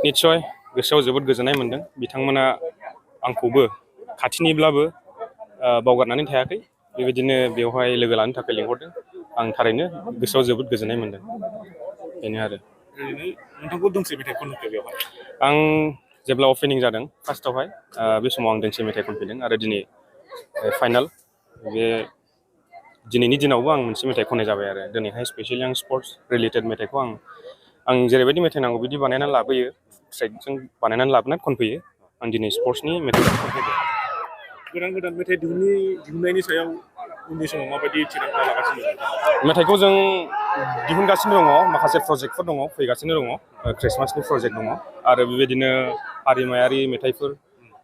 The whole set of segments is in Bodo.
निस्सय गोसोआव जोबोद गोजोननाय मोन्दों बिथांमोना आंखौबो खाथिनिब्लाबो बावगारनानै थायाखै बेबायदिनो बेवहाय लोगो लानो थाखाय लिंहरदों आं थारैनो गोसोआव जोबोद गोजोननाय मोन्दों बेनो आरो ओरैनो नोंथांखौ दोंसे मेथाइ खनहोखो बेवहाय आं जेब्ला अपेनिं जादों फार्स्टआवहाय बे समाव आं दोंसे मेथाइ खनफैदों आरो दिनै फाइनाल बे दिनैनि दिनावबो आं मोनसे मेथाइ खननाय जाबाय आरो दिनैहाय स्पेसियलि आं स्पर्ट्स रिलेटेड मेथाइखौ आं जेरैबायदि मेथाइ नांगौ बिदि बानायनानै लाबोयो ट्रेकजों बानायनानै लाबोनानै खनफैयो आं दिनै स्पर्ट्सनि मेथाइ खनफैदों गोदान मेथाइ दिहुननायनि सायाव उननि समाव माबायदि थिरांथा लागासिनो मेथाइखौ जों दिहुनगासिनो दङ माखासे प्रजेक्टफोर दङ फैगासिनो दङ ख्रिस्टमासनि प्रजेक्ट दङ आरो बेबायदिनो हारिमायारि मेथाइफोर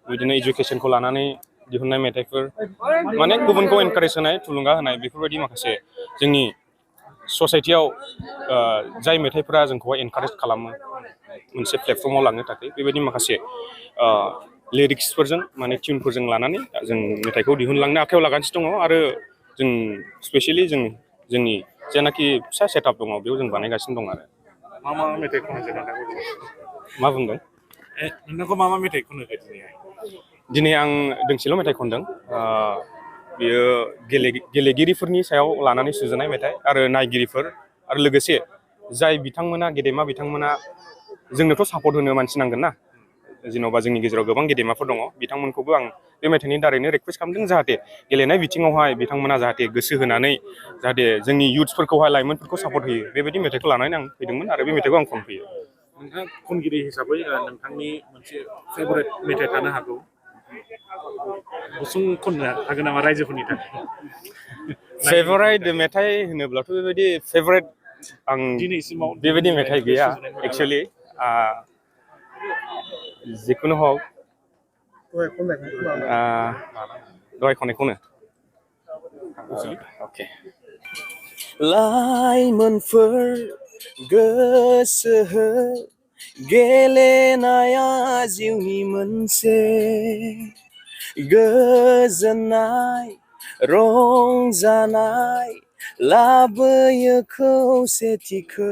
बिदिनो इडुकेसनखौ लानानै दिहुननाय मेथाइफोर माने गुबुनखौ एनकारेज होनाय थुलुंगा होनाय बेफोरबायदि माखासे जोंनि ससाइटियाव जाय मेथाइफोरा जोंखौहाय एनकारेज खालामो मोनसे प्लेटफर्माव लांनो थाखाय बेबायदि माखासे लिरिक्सफोरजों माने टिउनफोरजों लानानै जों मेथाइखौ दिहुनलांनो आखायाव लागासिनो दङ आरो जों स्पेसियलि जोंनि जेनाखि फिसा सेटआप दङ बेयाव जों बानायगासिनो दं आरो मा मेथाइ खनहोखो मा बुंदों नोंथांखौ मा मेथाइ खनहोखो दिनैहाय दिनै आं दोंसेल' मेथाइ खनदों बियो गेलेगिरिफोरनि सायाव लानानै सुजुनाय मेथाइ आरो नायगिरिफोर आरो लोगोसे जाय बिथांमोना गेदेमा बिथांमोना जोंनोथ' सापर्ट होनो मानसि नांगोन ना जेन'बा जोंनि गेजेराव गोबां गेदेमाफोर दङ बिथांमोनखौबो आं बे मेथाइनि दारैनो रिकुवेस्ट खालामदों जाहाथे गेलेनाय बिथिङावहाय बिथांमोना जाहाथे गोसो होनानै जाहाथे जोंनि इयुथ्सफोरखौहाय लाइमोनफोरखौ सापर्ट होयो बेबायदि मेथाइखौ लानानै आं फैदोंमोन आरो बे मेथाइखौ आं खनफैयो नोंथाङा खनगिरि हिसाबै नोंथांनि मोनसे फेभरेट मेथाइ थानो हागौ गुसुं खननो हागोन नामा रायजोफोरनि थाखाय फेभराइट मेथाइ होनोब्लाथ' बेबायदि फेभराइट आं दिनैसिमाव बेबायदि मेथाइ गैया एक्सुवेलि जिखुनु हक दहाय खननायखौनो अके लाइमोनफोर गोसो हो गेलेनाया जिउनि मोनसे गोजोननाय रंजानाय लाबोयो खौसेथिखौ